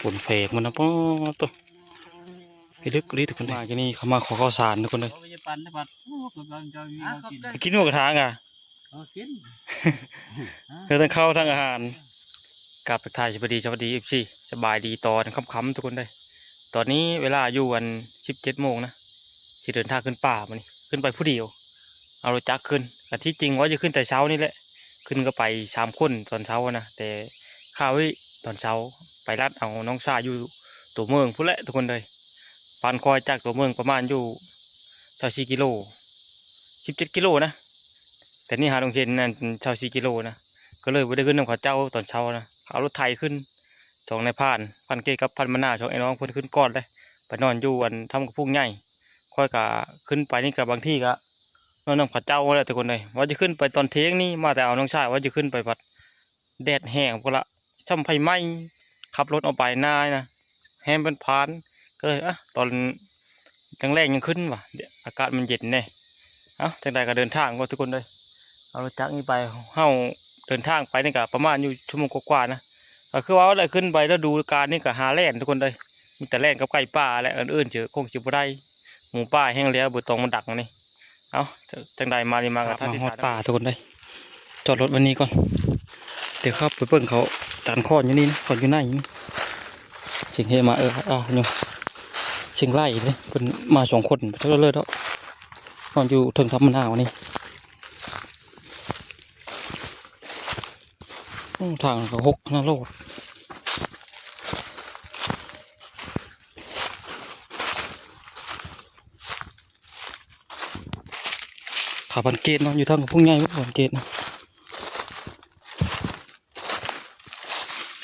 ຝົນແພກມັນນະ ປາດໂທ້ ພິລຶກອີ່ຫຼີທຸກຄົນເອີຍ. ມາກິນນີ້ເຂົາມາຂໍເຂົ້າສານທຸກຄົນເອີຍ. ເອົາໄປປັ່ນນະບັດ ໂອ້ ກຳລັງຈະມີແນວກິນ ກິນໝູກະທະກະ ເອົາກິນ ເຮັດທັງເຂົ້າທັງອາຫານ. ກາບທັກທາຍສະບາຍດີ ສະຫວັດດີ ເອັຟຊີ ສະບາຍດີຕອນຄ່ຳໆທຸກຄົນເດີ. ຕອນນີ້ເວລາຢູ່ອັນສິບເຈັດໂມງນະ ຊິເດີນທາງຂຶ້ນປ່າມື້ນີ້ ຂຶ້ນໄປຜູ້ດຽວ ເອົາລົດຈັກຂຶ້ນ. ກະທີ່ຈິງວ່າຈະຂຶ້ນແຕ່ເຊົ້ານີ້ແຫຼະ ຂຶ້ນກໍໄປສາມຄົນຕອນເຊົ້ານະ ແຕ່ຂ້າວຕອນເຊົ້າໄປລັດເອົານ້ອງຊາຍຢູ່ຕົວເມືອງພຸ້ນແຫຼະທຸກຄົນເດີ. ບ້ານຂ້ອຍຈາກຕົວເມືອງປະມານຢູ່ຊາວສີ່ກິໂລ ສິບເຈັດກິໂລນະ ແຕ່ນີ້ຫາໂຮງຮຽນນັ້ນຊາວສີ່ກິໂລນະ ກໍເລີຍບໍ່ໄດ້ຂຶ້ນນຳເຂົາເຈົ້າຕອນເຊົ້ານະ. ເອົາລົດໄຖຂຶ້ນ ສອງນາຍພານ ພັນເກດກັບພັນມະນາວ ສອງອ້າຍນ້ອງເພິ່ນຂຶ້ນກ່ອນເລີຍ ໄປນອນຢູ່ອັນຖ້ຳກະພຸງໃຫຍ່. ຂ້ອຍກະຂຶ້ນໄປນີ້ກະບາງທີກະນອນນຳເຂົາເຈົ້າແຫຼະທຸກຄົນເອີຍ. ວ່າຈະຂຶ້ນໄປຕອນທ່ຽງນີ້ ມາແຕ່ເອົານ້ອງຊາຍ ວ່າຈະຂຶ້ນໄປພັດແດດແຮງພຸ້ນລະ ຊ່ຳໄຟໄໝ້ ຂັບລົດອອກໄປນານະ ແຮມເປັນພານ ກໍເລີຍ ອະ ຕອນແລງໆຍັງຂຶ້ນວ່າ ອາກາດມັນເຢັນແດ່. ເອົ້າ ຈັ່ງໃດກໍເດີນທາງກ່ອນທຸກຄົນເດີ. ເອົາລົດຈັກນີ້ໄປ ເຮົາເດີນທາງໄປນີ້ກໍປະມານຢູ່ຊົ່ວໂມງກວ່າໆນະ. ກໍຄືວ່າໄດ້ຂຶ້ນໄປລະດູການນີ້ກໍຫາແລ່ນທຸກຄົນເດີ ມີແຕ່ແລ່ນກັບໄກ່ປ່າແຫຼະ ອັນອື່ນຊິຄົງຊິບໍ່ໄດ້ ໝູປ່າແຫ້ງແລ້ວ ບໍ່ຕ້ອງມາດັກນີ້. ເອົ້າ ຈັ່ງໃດມານີ້ມາກໍ ມາຮອດປ່າທຸກຄົນເດີ. ຈອດລົດໄວ້ນີ້ກ່ອນ ດຽວເຂົ້າໄປເບິ່ງເຂົາຈັນຄ້ອນຢູ່ນີ້ນະ ເຂົາຢູ່ໃນນີ້ ສຽງເຮມາ ເອີ ອ້າວ ຍັງ ສຽງໄລ່ເດ້. ເພິ່ນມາສອງຄົນ ໄປເທິງເລີດດອກ ນອນຢູ່ເທິງຖ້ຳມະນາວນີ້. ໂອ້ ທາງກໍຫົກນະໂລດ. ຂາພັນເກດເນາະ ຢູ່ທາງກະພຸງໃຫຍ່ພຸ້ນ ຂາພັນເກດນະ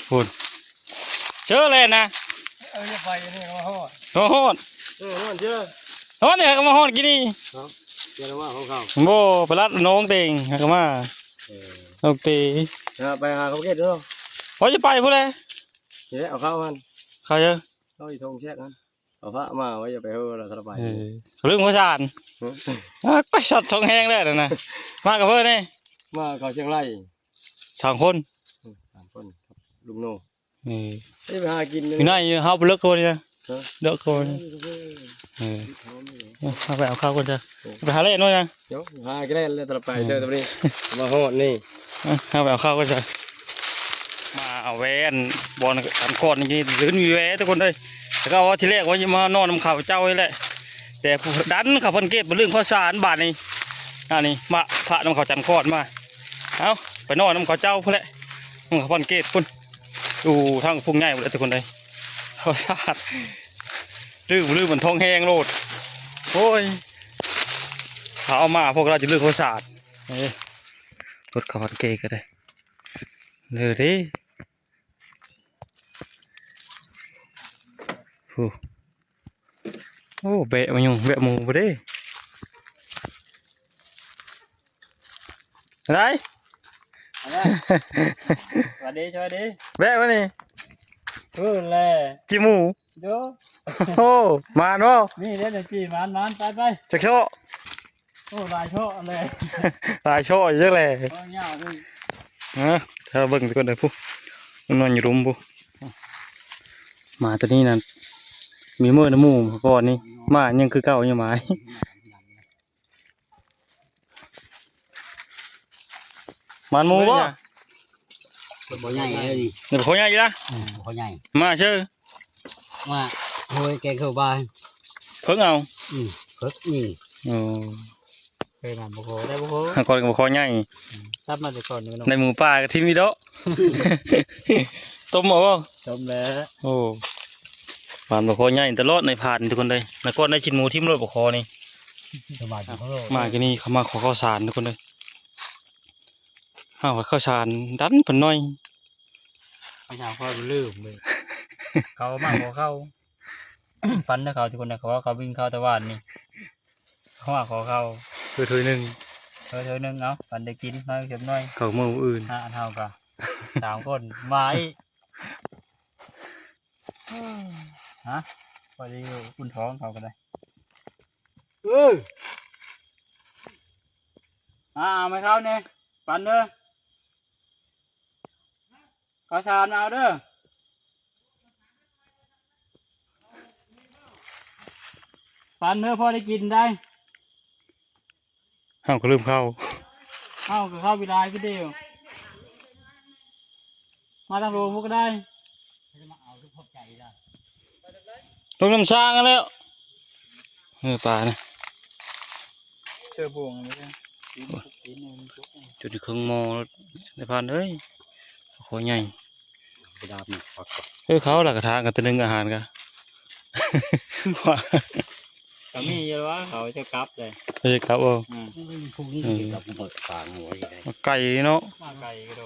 ພຸ້ນ ເຊີແລ່ນນະ. ເອີ ຢ່າໄປ ອັນນີ້ກໍມາຮອດ ມາຮອດ ເອີ ນອນເຊີ ນອນນີ້ກໍມາຮອດກີ້ນີ້. ເອົ້າ ຢ່າລະວ່າຂອງເຂົາ ບໍ່ ໄປລັດໜອງເຕັງ ຫາກໍມາ. ເອີ ໂອເຄ ເອີ ໄປຫາເຂົາເກັດເນາະ ວ່າຈະໄປພຸ້ນແຫຼະ. ນີ້ແຫຼະ ເອົາເຂົ້າຫັ້ນ ເຂົ້າເອີ ເຂົ້າອີ່ທົ່ງແຊກຫັ້ນ. ເອົາພະມາໄວ້ ຢ່າໄປເຮີລະ ຖ້າລະໄປ ເອີ ລືມເຂົ້າສານ. ຮະ ອາ ໄປຊັດທ້ອງແຮງແລ້ວນະ ມາກັບເພິ່ນນີ້ ມາເຂົ້າຊຽງໄລ ສາມຄົນ ອືມ ສາມຄົນກັບລຸງໂນ. ເອີ ໄປຫາກິນຢູ່ໃນ ເຮົາໄປເລິກກ່ອນນີ້ນະ ຮະ ເລິກກ່ອນ. ເອີ ເອີ ເອົາໄປເອົາເຂົ້າກ່ອນເດີ ໄປຫາແລ່ນໜ້ອຍນະ. ເອີ ຫາແລ່ນແລ້ວ ຕະລະໄປເດີ ຕະນີ້ ມາຮອດນີ້ ເອີ ເຮົາໄປເອົາເຂົ້າກ່ອນເດີ. ມາເອົາແວ່ນບ່ອນອັນກ່ອນນີ້ ລື່ນແວ່ທຸກຄົນເອີຍ. ແລ້ວກໍວ່າທີແລກວ່າຊິມານອນນຳເຂົາເຈົ້ານີ້ແຫຼະ ແຕ່ຜູ້ດັນເຂົາພັນເກດໄປລືມເຂົ້າສານບາດນີ້. ອັນນີ້ມາພະນຳເຂົາຈັນຄອນມາ ເອົາໄປນອນນຳເຂົາເຈົ້າພຸ້ນແຫຼະ ນຳເຂົາພັນເກດພຸ້ນ ຢູ່ທາງພຸ້ນໃຫຍ່ພຸ້ນແຫຼະທຸກຄົນເອີຍ. ເຂົ້າສານ ລືມ ລືມມັນທ້ອງແຮງໂລດ. ໂອ້ຍ ຖ້າເອົາມາພວກລາວຈະລືມເຂົ້າສານ. ເອີ ລົດເຂົ້າພັນເກດກໍໄດ້ເລີຍເດ້. ໂອ້ ໂອ້ ແບະມາຍຸງ ແບະໝູບໍ່ເດ້. ໄດ້ ສະບາຍດີ ສະບາຍດີ ແບະມານີ້. ເອີ ແລະ ຈີ່ໝູ ໂດ. ໂອ້ ໝານບໍ່? ນີ້ເດ້ຈີ່ ໝານ ໝານ ໄປ ໄປ ຈັກເຊາະ. ໂອ້ ຫຼາຍເຊາະແລະ ຫຼາຍເຊາະຢູ່ແຫຼະ. ເອີ ຍາວເລີຍ ຮະ ຖ້າເບິ່ງກ່ອນເດີ ພຸ້ນ ມັນນອນຢູ່ລຸ່ມພຸ້ນ. ໝາຕົວນີ້ນະ ມີເມີນຳໝູກ່ອນນີ້ ໝາຍັງຄືເກົ່າຢູ່ໝາ. ໝານໝູບໍ່? ບໍ່ໃຫຍ່ເລີຍນີ້ ນີ້ບໍ່ໃຫຍ່ລະ ບໍ່ໃຫຍ່ ມາເຊີ ມາໂຫຍແກງເຂົ້າບານ ເພິ່ງເອົາ ອືມ ເພິ່ງນີ້. ໂອ້ ເຄີຍມາບໍ່ພໍ ໄດ້ບໍ່ພໍ ຫາກ່ອນກໍບໍ່ພໍໃຫຍ່ ອືມ ຈັບມາແຕ່ກ່ອນນີ້ເນາະ ໄດ້ໝູປ່າກໍຖິ້ມອີກເນາະ ຕົ້ມເອົາບໍ່? ຕົ້ມແລ້ວ. ໂອ້ ບານບໍ່ພໍໃຫຍ່ຕະຫຼອດໃນພານທຸກຄົນເອີຍ ແລ້ວກໍໄດ້ຊິ້ນໝູຖິ້ມໂລດບໍ່ຂໍນີ້. ມາກິນນີ້ເຂົາມາຂໍເຂົ້າສານທຸກຄົນເອີຍ ຫາວ່າເຂົ້າສານດັນເພິ່ນໜ້ອຍ ໄປຫາພໍ່ລືມເລີຍ ເຂົາມາຂໍເຂົ້າ ຝັນນະເຂົາທຸກຄົນນະ ເຂົາວ່າເຂົາວິ່ງເຂົ້າແຕ່ວານນີ້ ເຂົາມາຂໍເຂົ້າ ເອີ ຖ້ວຍໜຶ່ງ ເອີ ຖ້ວຍໜຶ່ງ ເອົາ ຝັນໄດ້ກິນໜ້ອຍເກັບໜ້ອຍ ເຂົ້າມື້ອື່ນ ຫາເຮົາກໍສາມຄົນ ມາອີກ ຮະ ພໍດີຢູ່ອຸ່ນທ້ອງເຂົາກໍໄດ້ ເອີ ອ່າ ມາເຂົ້າແດ່ ປັນເດີ ເຂົ້າສານມາເອົາເດີ ປັນເດີ ພໍໄດ້ກິນໄດ໋. ເຮົາກໍລືມເຂົ້າ ເຮົາກໍເຂົ້າເວລາຄືດຽວ ມາທາງໂລງພຸ້ນກໍໄດ້ ລົງນ້ຳຊ້າງຫັ້ນແລ້ວ ເອີ ປານະ ເສືອບ່ວງນີ້ ຈຸດເຄື່ອງໝໍ້ ນາຍພານເອີຍ ຂໍໃຫຍ່ ໄປດາບນີ້ ເອີ ເຂົາລະກະຖາງກັນ ແຕ່ໜຶ່ງອາຫານກະ ກໍມີຢູ່ວ່າເຂົາຈະກັບເລີຍ ເຂົາຈະກັບບໍ່? ອືມ ພວກນີ້ ເອີ ຈະກັບໝົດກາງຫົວຢູ່ໄດ໋ ມາໄກເນາະ ມາໄກກະໂດ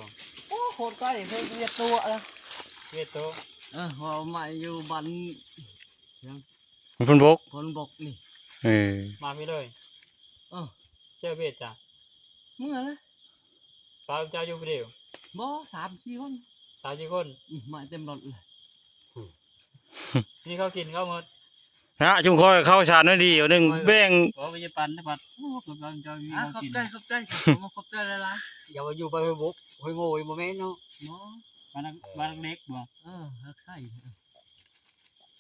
ໂອ້ ໂຄດໄກ ເພິ່ນວຽດຕົວລະ ວຽດໂຕ ເອີ ເວົ້າມາຢູ່ບ້ານ ຍັງ ມັນພົນບົກ ພົນບົກນີ້ ເອີ ມາພີ້ເລີຍ ເອີ ເຈົ້າເວດຈ້ະ ເມື່ອລະ ປາເຈົ້າຢູ່ຜູ້ດຽວ ບໍ່ ສາມສີ່ຄົນ ສາມສີ່ຄົນ ອືມ ມາເຕັມລົດເລີຍ ອືມ ນີ້ເຂົາກິນເຂົາໝົດ ນະ ຊຸມຂ້ອຍເຂົ້າສານໜ້ອຍດຽວໜຶ່ງ ແບ່ງ ບໍ່ໄປຈະປັນນະ ປັດ ໂອ້ ເຂົາເຈົ້າມີ ອາ ເຂົາກິນ ຂອບໃຈ ຂອບໃຈ ຂອບໃຈຫຼາຍໆ ຢ່າວ່າຢູ່ໄປຫ້ວຍບົກ ຫ້ວຍໂງຍບໍ່ແມ່ນເນາະ ບໍ່ ບ້ານ ເອີ ບ້ານເລັກບໍ່ ເອີ ຮັກໄຊ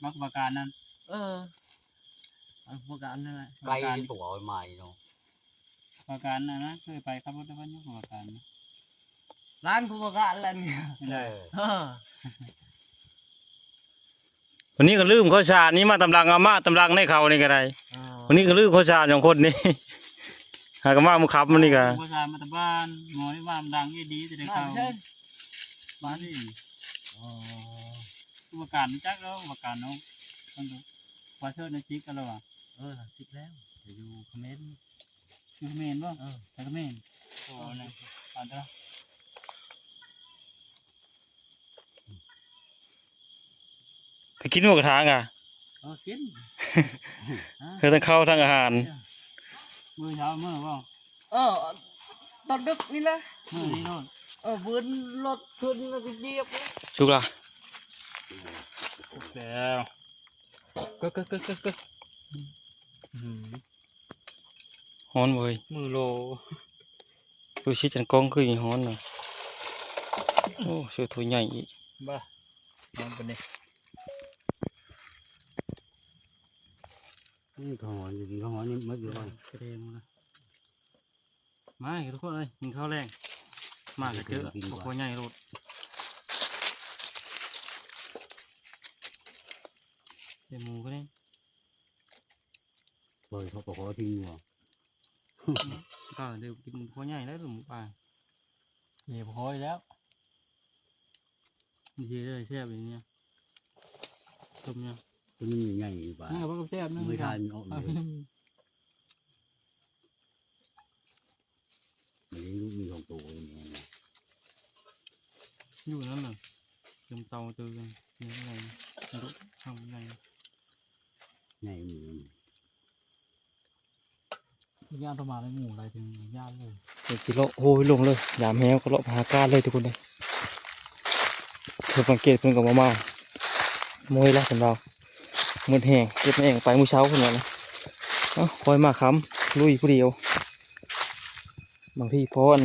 ບັກປະການນັ້ນ ເອີ ອັນປະການນັ້ນແຫຼະ ໄກຕົວໃໝ່ເນາະ ປະການນັ້ນນະ ເຄີຍໄປຂັບລົດນຳເພິ່ນຢູ່ປະການ ຮ້ານຜູ້ປະການແຫຼະນີ້ ເອີ ເອີ ວັນນີ້ກໍລືມເຂົ້າສານນີ້ມາຕຳລັງ ເອົາມາຕຳລັງໃນເຂົານີ້ກໍໄດ້ ອໍ ວັນນີ້ກໍລືມເຂົ້າສານສອງຄົນນີ້ ຫາກໍມາມື້ຄ່ຳມື້ນີ້ກໍ ເຂົ້າສານມາແຕ່ບ້ານ ໝໍນີ້ວ່າມັນດັງອີ່ດີ ຈະໄດ້ເຂົ້າ ບ້ານນີ້ ອໍ ຜູ້ປະການຈັກແລ້ວ ປະການເນາະ ເພິ່ນກໍວ່າເຊີນໃນຈິກກັນແລ້ວວ່າ ເອີ ຊິກແລ້ວ ຈະຢູ່ຄອມເມັນ ຢູ່ເຂມນບໍ່? ເອີ ໄປເຂມນ ໂອ້ ນັ້ນ ປານຕະ ໄປກິນໝູກະທະກະ ເອີ ກິນ ເອີ ທັງເຂົ້າທັງອາຫານ ມື້ເຊົ້າມື້ບໍ່? ເອີ ຕອນດຶກນີ້ແຫຼະ ມື້ນີ້ໂລດ ເອີ ບືນລົດຂຶ້ນແລ້ວກໍຢຽບ ສຸກລະ ສຸກແລ້ວ ກຶກໆໆໆ ອືມ ຮ້ອນເວີຍ ມືໂລ ດູຊິຈັນກ້ອງຄືຮ້ອນນະ ໂອ້ ເສືອໂຕໃຫຍ່ອີກ ບ້າ ນ້ອງປານນີ້ ນີ້ກໍຮ້ອນຢູ່ດີ ຮ້ອນນີ້ໝົດຢູ່ ເອີ ກະແດງໝົດລະ ມາທຸກຄົນເອີຍ ກິນເຂົ້າແລງ ມາກະເຈີ ກິນ ຄອບຄົວໃຫຍ່ໂລດ ແຕ່ໝູກໍນີ້ ເປີດເຂົາກໍຂໍທີ່ຢູ່ ກໍໄດ້ກິນພໍໃຫຍ່ແລ້ວ ໝູປ່າ ນີ້ພໍແລ້ວ ນີ້ເດ້ ແຊບອີ່ນີ້ ຕົ້ມຫຍັງ ຕົວນີ້ໃຫຍ່ຢູ່ ປາ ເອີ ມັນກໍແຊບນະ ໄມ່ທານອອກເລີຍ ມັນຍັງລູກມີສອງໂຕຢູ່ນີ້ ຢູ່ນັ້ນນະ ເຕີມເຕົາເຕີມໃຫຍ່ ໃຫຍ່ ໃຫຍ່ ໃຫຍ່ ໃຫຍ່ ຢ້ານປະມານໃນໝູ່ຫຼາຍເຖິງຢ້ານເລີຍ ໄປຊິເລາະໂຫຍລົງເລີຍ ຍາມແຮງກໍເລາະໄປຫາການເລີຍທຸກຄົນເອີຍ ເພິ່ນສັງເກດເພິ່ນກໍບໍ່ມາ ໂມຍລະເພິ່ນວ່າ ໝົດແຮງ ເກັບແຮງໄປມື້ເຊົ້າເພິ່ນວ່ານະ ເອົ້າ ຄ່ອຍມາຄ່ຳ ລຸຍຜູ້ດຽວ ບາງທີພໍອັນ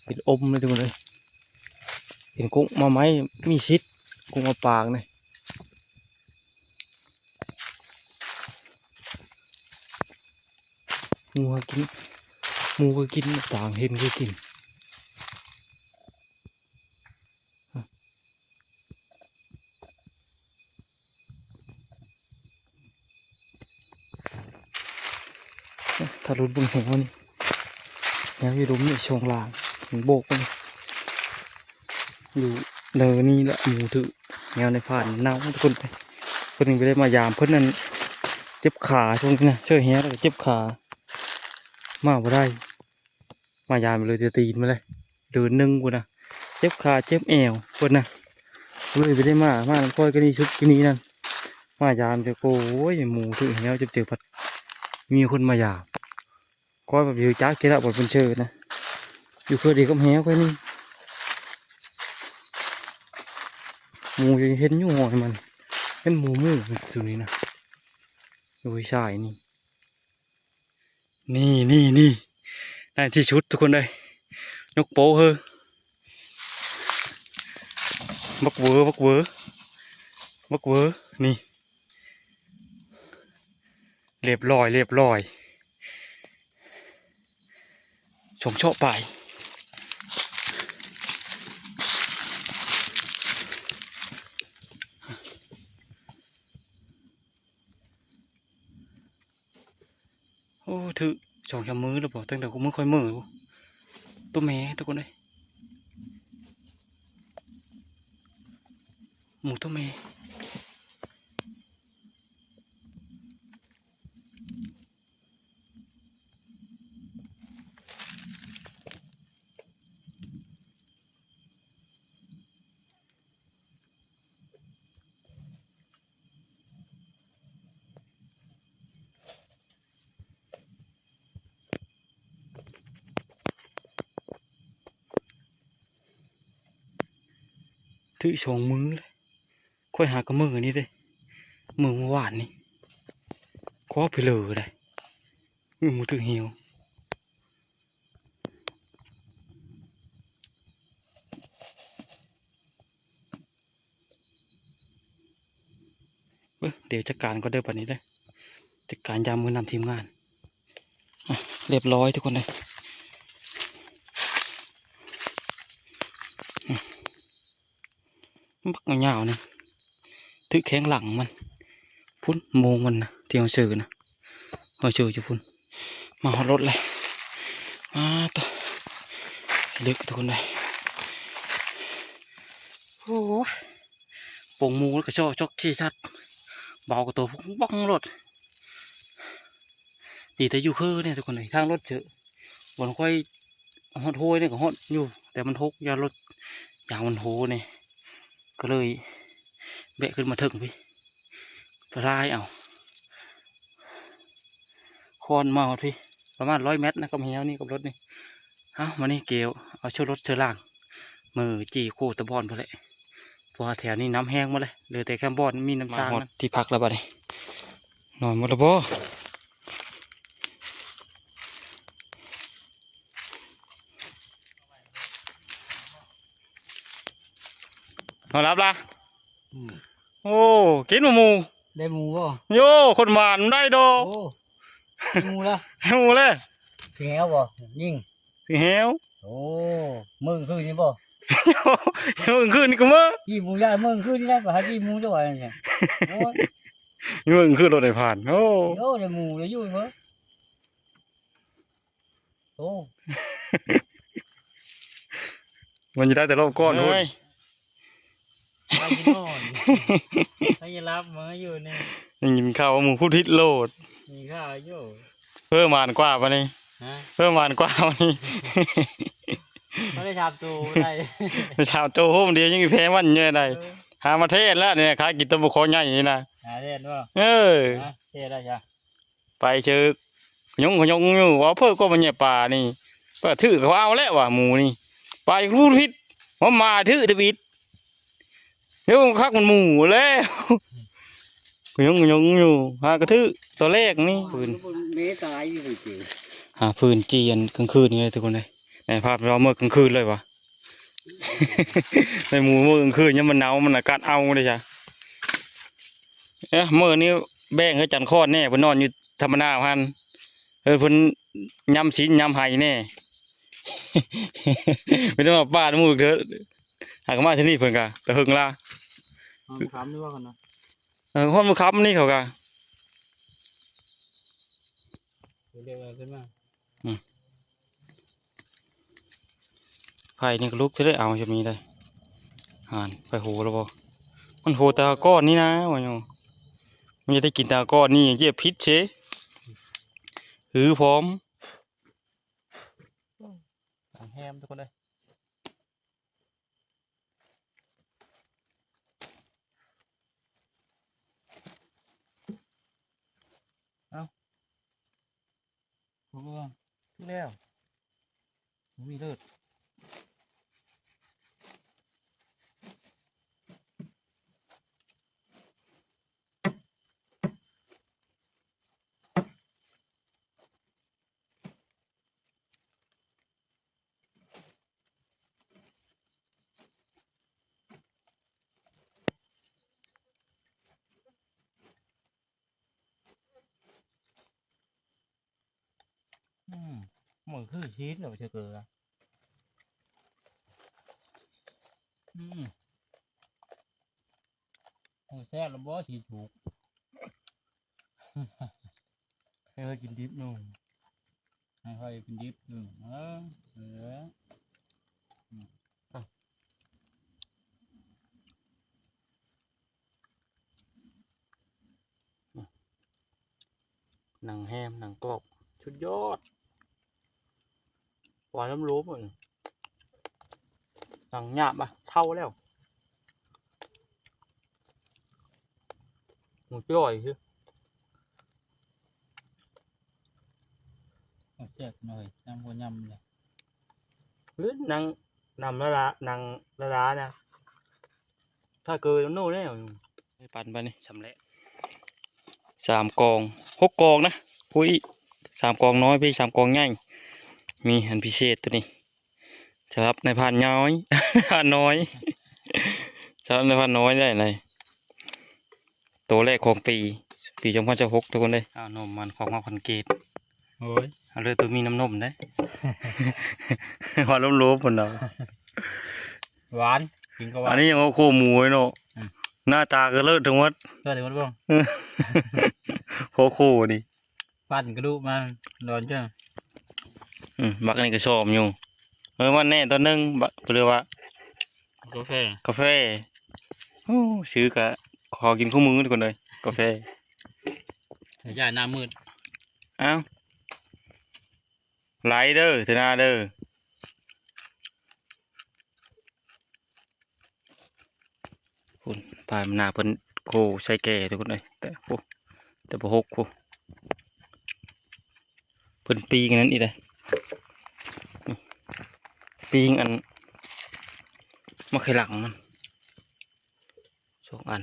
ເປັນອົມເລີຍທຸກຄົນເອີຍ ເປັນກົກມາໃໝ່ ມີສິດ ກົກມາປາງນີ້ ໝູຫາກິນ ໝູກໍກິນ ຕ່າງເຫັນຄືກິນ ຖ້າຫຼຸດເບິ່ງຫົວນີ້ ຍັງຢູ່ລຸ່ມນີ້ ຊ່ວງລ່າງ ມັນໂບກມັນ ຢູ່ເນີນນີ້ລະ ໝູຖື ແນວໃນຜ່ານເນົ່າທຸກຄົນ ເພິ່ນຍັງບໍ່ໄດ້ມາຢາມ ເພິ່ນນັ້ນເຈັບຂາ ຊ່ວງນີ້ນະ ເຊີແຮງແລ້ວກໍເຈັບຂາ ມາບໍ່ໄດ້ ມາຢາມເລີຍ ແຕ່ຕີນມາເລີຍ ເດີນໜຶ່ງພຸ້ນນະ ເຈັບຂາເຈັບແອວເພິ່ນນະ ເລີຍບໍ່ໄດ້ມາ ມານຳຂ້ອຍກໍນີ້ ຊຸດກິນນີ້ນັ້ນ ມາຢາມແຕ່ ໂອ້ຍ ໝູຖືກແຮງ ເຈັບເຈີ ພັດມີຄົນມາຢາມ ຂ້ອຍພັດບໍ່ຮູ້ຈັກເທື່ອ ບໍ່ເປັນເຊີນະ ຢູ່ເຂດດຽວກັບແຮງຂ້ອຍນີ້ ໝູເຫັນຢູ່ຫ້ອຍມັນ ເຫັນໝູ ໝູຢູ່ນີ້ນະ ໂອ້ຍ ຊາຍນີ້ ນີ້ ນີ້ ນີ້ ໃນທີ່ສຸດທຸກຄົນເອີຍ ຍົກໂປ້ເຮີ ບັກເວີ ບັກເວີ ບັກເວີ ນີ້ ຮຽບຮ້ອຍ ຮຽບຮ້ອຍ ສອງເຊາະປາຍ. ໂອ້ ຖືກສອງສາມມື້ແລ້ວບໍ່ ຕັ້ງແຕ່ມື້ຂ້ອຍເມືອ. ໂຕແມ່ທຸກຄົນເອີຍ ໝູໂຕແມ່. ຖືກສອງມື້ແລ້ວ ຂ້ອຍຫາກະມື້ນີ້ເດ້ ມື້ວານນີ້ ຂໍໄປເລີໄດ໋ ມື້ມື້ຖືກເຫ່ວ. ເອີ ດຽວຈັດການກ່ອນເດີ ບັດນີ້ເດີ ຈັດການຢາມມື້ນຳທີມງານ. ອ່ະ ຮຽບຮ້ອຍທຸກຄົນເອີຍ ບັກຍາວໆ ນີ້ ຖືກແຂ້ງຫຼັງມັນ ພຸ້ນໂມງມັນນະ ທີ່ເຮົາເຊີນະ ເຮົາເຊີຢູ່ພຸ້ນ. ມາຮອດລົດແລ້ວ ອາ ຕະ ເລິກທຸກຄົນເອີຍ. ໂອ້ ໂປ່ງໝູແລ້ວກະຊອກ ຊອກຂີ້ສັດ ເບົາກະໂຕພຸ້ນ ບ້ອງໂລດ. ດີແຕ່ຢູ່ເຄີນີ້ທຸກຄົນເອີຍ ທາງລົດເຊີ ບ່ອນຂ້ອຍຮອດຫ້ວຍນີ້ກະຮອດຢູ່ ແຕ່ມັນຫົກ ຢ້ານລົດຢາງມັນໂຫນີ້ ກະເລີຍແບະຂຶ້ນມາເທິງພີ້ ສະລາຍເອົາ. ຄອນມາຮອດພີ້ ປະມານຮ້ອຍແມັດນະ ກັບແຮວນີ້ ກັບລົດນີ້. ເອົາ ມານີ້ເກວ ເອົາເຊື້ອລົດເຊື້ອລາງ ເມືອຈີ່ໂຄຕະບອນພຸ້ນແຫຼະ ເພາະວ່າແຖວນີ້ນ້ຳແຫ້ງໝົດແລ້ວ ເຫຼືອແຕ່ແຄມບອນມີນ້ຳຊາງ. ມາຮອດທີ່ພັກແລ້ວບັດນີ້ ນອນໝົດແລ້ວບໍ່? ນອນຫຼັບລະ? ອືມ ໂອ້ ກິນບໍ່ໝູ່? ໄດ້ໝູ່ບໍ່? ໂຢ ຄົນໝານໄດ້ດອກ. ໂອ້ ໄດ້ໝູ່ລະ? ໄດ້ໝູ່ແລ້ວ. ຖືກແຮວບໍ່? ຍິງ ຖືກແຮວ. ໂອ້ ມື້ຄືນນີ້ບໍ່? ມື້ຄືນນີ້ກະມື້ ກີ່ໝູ່ຢາ ມື້ຄືນນີ້ໄດ້ ໄປຫາກີ່ໝູ່ເຈົ້າວ່າຈັ່ງຊັ້ນ. ໂອ້ຍ ມື້ຄືນລົດໄດ້ຜ່ານ. ໂອ້ ໂຢ ໄດ້ໝູ່ໄດ້ຢູ່ເບິ່ງ. ໂອ້ ມັນຈະໄດ້ແຕ່ລອບກ້ອນພຸ້ນ ເອີຍ ໄປຊິນອນ ໄປຊິຫຼັບ ມາຢູ່ນີ້ ໄດ້ຍິນຂ່າວວ່າໝູ່ພຸດທິດໂລດ ມີຂ່າວຢູ່ ເພີ່ມຫວານກວ່າບາດນີ້ ຮະ ເພີ່ມຫວານກວ່າບາດນີ້ ເຂົາໄດ້ສາມໂຕໄດ້ ໄດ້ສາມໂຕໂຮມດຽວ ຍັງແພ້ມັນຢູ່ໃດ ເອີ ຫາມາແທນລະນີ້ ຂາຍກິນແຕ່ບໍ່ຂໍໃຫຍ່ນີ້ນະ ຫາແທນບໍ່ ເອີ ຫາແທນໄດ້ຊະ. ໄປເຊີກ ຂະຍົງຂະຍົງຢູ່ ເວົ້າເພີ້ກວ່າມັນແຍ່ປານີ້ ປາຖືກເຂົາເອົາແລ້ວວ່າໝູນີ້ ປາຢູ່ພູພິດ ວ່າໝາຖືກທຳອິດ ເດີ ຄັກມັນໝູແລ້ວ ຂະຍົງຂະຍົງຢູ່ ຫາກະຖືກ ຕອນແລກນີ້ ຟືນ ເມຕາຢູ່ຈິງ ຫາຟືນຈີ່ອັນກາງຄືນນີ້ເລີຍທຸກຄົນເອີຍ ໃນພາບເຮົາເມື່ອກາງຄືນເລີຍວ່າ ໃນໝູເມື່ອກາງຄືນ ຍາມມັນໜາວ ມັນອາກາດເອົາເດ້ຊະ. ເອີ ມື້ນີ້ແບ່ງໃຫ້ຈັນຄອນແດ່ ເພິ່ນນອນຢູ່ທຳມະນາຫັ້ນ ເອີ ເພິ່ນຍາມສິນຍາມໄຫ້ແດ່ ໄປນອນປ່ານຳໝູ່ເທີ ຫາກະມາທີ່ນີ້ເພິ່ນກະແຕ່ເຫິງລະ ຮອດຄ່ຳນີ້ວ່າກັນນະ ເອີ ຮອດຄ່ຳນີ້ເຂົາກະ ເດີນຂຶ້ນມາ ອືມ ໄຟນີ້ກະລຸກຊິໄດ້ເອົາ ຈະມີໄດ້ ຫັ້ນ ໄຟໂຫລະບໍ່ ມັນໂຫແຕ່ກ້ອນນີ້ນະ ວ່າຢູ່ ມັນຈະໄດ້ກິນແຕ່ກ້ອນນີ້ ຢຽບຜິດເສ ຫືພອມ ແຮມທຸກຄົນເອີຍ. ເອົ້າ ຖືກແລ້ວ ບໍ່ມີເລີດ. ຄືຊີ້ນເອົາໃສ່ເກືອ. ອືມ ໂອ້ ແຊບລະບໍ່ ຊິສຸກ. ໃຫ້ຂ້ອຍກິນດິບໜຶ່ງ ໃຫ້ຂ້ອຍກິນດິບໜຶ່ງ. ເອີ ເອີ ອືມ ໜັງແຮມ ໜັງກອບ ສຸດຍອດ. ຫວານລວມໆ ເອີຍ ໜັງຫຍາບອະ ເຖົ້າແລ້ວ ໝູຈ່ອຍຊື່. ເອົາແຊບໜ້ອຍ ຍຳບໍ່ຍຳເລີຍ ຫຼືໜັງ ໜັງລະລາ ໜັງລະລານະ. ຖ້າເກີນໂນ່ແລ້ວ ໄປປັ່ນໄປນີ້ ຊຳແຫຼະ ສາມກອງ ຫົກກອງນະ ພຸ້ນອີກສາມກອງນ້ອຍ ພີ້ສາມກອງໃຫຍ່. ມີອັນພິເສດໂຕນີ້ ສຳລັບນາຍພານນ້ອຍ ນາຍພານນ້ອຍ ສຳລັບນາຍພານນ້ອຍໄດ້ໄດ໋. ໂຕແລກຂອງປີ ປີສອງພັນຊາວຫົກ ທຸກຄົນເດີ. ອ້າວ ນົມມັນຂອງເຮົາຄັນເກດ. ໂອ້ຍ ເອົາເລີຍ ໂຕມີນ້ຳນົມເດ້. ຫວານລວມໆ ພຸ້ນເນາະ ຫວານ ກິນກໍຫວານ. ອັນນີ້ຍັງໂຄໝູເນາະ. ອືມ ໜ້າຕາກໍເລີດທັງໝົດ ເລີດທັງໝົດບໍ່? ໂຄໂຄນີ້ ປັ້ນກະດູກມາດອນເຈົ້າ. ອືມ ບັກນີ້ກໍຊອມຢູ່. ເອີ ມັນແນ່ຕອນໜຶ່ງ ບັກ ເຂົາເອີ້ນວ່າກາແຟ ກາແຟ. ໂອ້ ຊື້ກະຂໍກິນຄູ່ມື້ທຸກຄົນເອີຍ ກາແຟ. ຢ່າໜ້າມືດ. ອ້າວ ໄຫຼເດີ ເທື່ອໜ້າເດີ. ພຸ້ນ ພາຍມາໜ້າເພິ່ນໂຄໃສ່ແກ່ທຸກຄົນເອີຍ. ແຕ່ ໂອ້ ແຕ່ບໍ່ຫົກພຸ້ນ ເພິ່ນປີງອັນນັ້ນອີກເດ້. ປີງອັນ ມະເຂດຫຼັງມັນ ສອງອັນ.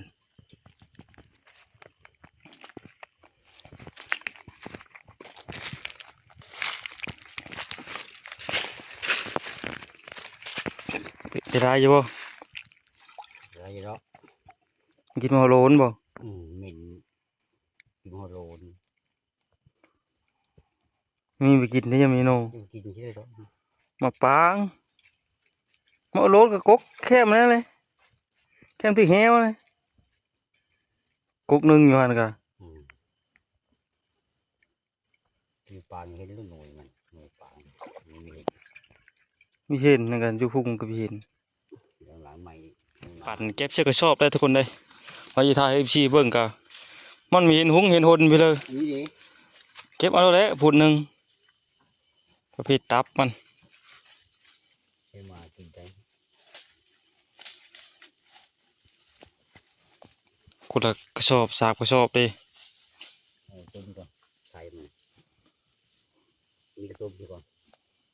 ເປັນໄດ້ຢູ່ບໍ່? ໄດ້ຢູ່ດອກ. ກິນຫົວໂລ້ນບໍ່? ອືມ ເໝັນກິນຫົວໂລ້ນ. ມີໄປກິນໄດ້ ຍັງມີໂນ ກິນຊິໄດ້ດອກ. ໝາກປາງ ໝາກໂລດກໍກົກແຄມນັ້ນເລີຍ ແຄມທີ່ແຫ້ວເລີຍ ກົກໜຶ່ງຢູ່ຫັ້ນກະ. ອືມ ກິນປາງເຫັນຫຼືໜ່ວຍມັນ ໜ່ວຍປາງ ມີເຫັນ ມີເຫັນນຳກັນ ຢູ່ພຸ້ນກໍມີເຫັນ. ປັ່ນເກັບໃສ່ກະສອບໄດ້ທຸກຄົນເດ້. ວ່າຊິຖ່າຍໃຫ້ເອັຟຊີເບິ່ງກະ ມັນມີເຫັນຫຸງເຫັນຫົນໄປເລີຍ. ອັນນີ້ເດ້ ເກັບເອົາແລ້ວແຫຼະ ພຸ້ນໜຶ່ງ ປະເພດຕັບມັນ. ເຮັດມາກິນໄດ້ ຄົນລະກະສອບ ສາມກະສອບເດ້. ເອົາຕົ້ມກ່ອນ ໃສ່ມັນ ມີກະຕົ້ມກ່ອນ.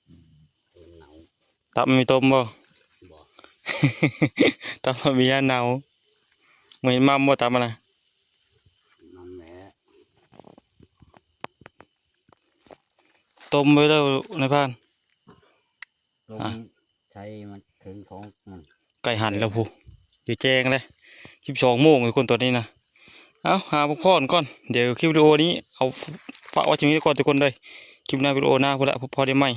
ອືມ ໃຫ້ມັນເນົ່າ. ຕັບມີຕົ້ມບໍ່? ບໍ່ ຕັບມີຢ້ານເນົ່າ. ບໍ່ເຫັນໝ່ຳບໍ່ຕັບຫັ້ນນະ? ໝ່ຳແຫຼະ. ຕົ້ມໄວ້ເດີນາຍພານ. ລົງ ອ່ະ ໃສ່ມັນເຖິງທ້ອງມັນ. ໃກ້ຫັນແລ້ວພຸ້ນ ຢູ່ແຈ້ງເລີຍ ສິບສອງໂມງທຸກຄົນຕອນນີ້ນະ. ເອົາ ຫາພັກຜ່ອນກ່ອນ ດຽວຄລິບວິດີໂອນີ້ເອົາຝາກໄວ້ຊ່ຳນີ້ກ່ອນທຸກຄົນເດີ. ຄລິບໜ້າ ວິດີໂອໜ້າພຸ້ນລະ ພໍ້ກັນໃໝ່.